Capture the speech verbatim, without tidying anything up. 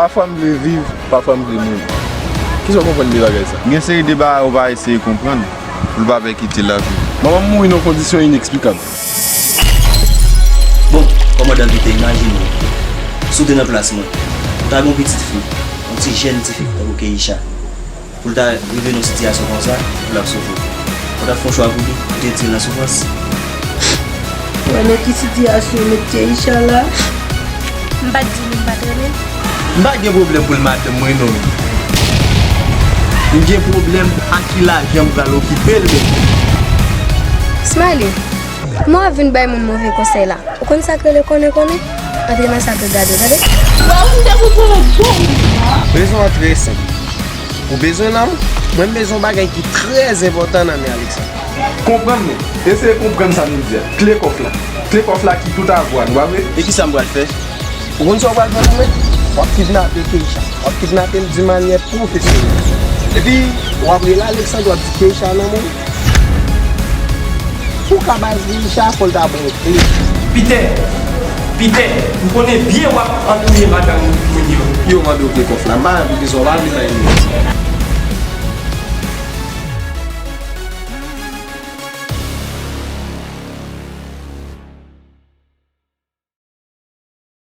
Pafwa m vle viv, pafwa m vle mouri. Kisa w konprann de bagay sa? Gen seri de bagay ou pa eseye konprann pou l pa pè kite lavi w. Manman m mouri nan yon kondisyon ineksplikab. Bon, kòmandan Pita, imajine w, si w te nan plas mwen, ou ta gen yon pitit fi, yon ti jèn tifi tankou Keisha. Pou l ta rive nan yon sitiyasyon konsa, pou l ap soufri. Ou t ap fè yon chwa pou li, ou te retire l nan soufrans. Ou wè nan ki sitiyasyon yo met Keisha la? M pa t di nou m pa t renmen l. M pa gen pwoblèm pou l madanm mwen non. M gen pwoblèm a ki lajan m pral okipe l menm. Smiley, kòman w ap vin bay moun move konsèy la? Ou konn sa k rele konnen konnen? Antre nan sa k regade'w tande. Waw, m te pou pran yon bon. Rezon an trè senp. Ou bezwen lanmou? Mwen m bezwen yon bagay ki trè enpòtan nan men Alexandre. Konprann mwen. Eseye konprann sa nou di a. Kle kòf la. Kle kòf la ki tout a vwa nou, pa vre? E kisa m pral fè? Ou konn sa w pral fè pou mwen? W ap kidnape Keisha. W ap kidnape l di manyè pwofesyonèl. Epi, w ap rele Alexandre, w ap di Keisha nan men w. Pou w ka bay Keisha, fò l ta ba w kle. Pita, Pita, m konnen byen w ap antoure madanm moun yo. Yo mande w kle kòf la. M pa gen pou kisa w pa vle nan emisyon.